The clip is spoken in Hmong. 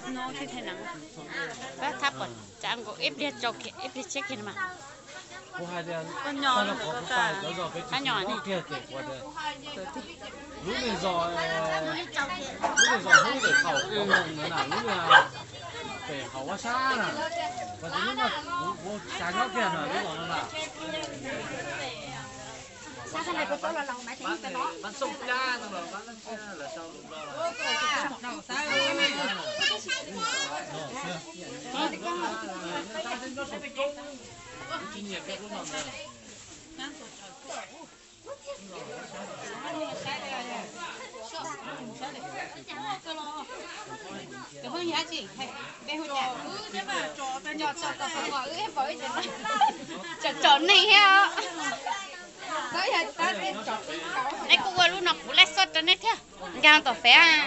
Pab thab pom tsav nkaus ib pliag tso kiag ib pliag tshiab kiag no mas. Pab nyo, lub niag zos, lub niag zos Hmoob pem thaum, lub niag pem hauv ua sab na, lub no kuv xav nyob kiag na, lub no na. Tsom neeg thiab. Neb kuj ua lub no kuv laij xoj rau neb thiab. Nkag tom fem.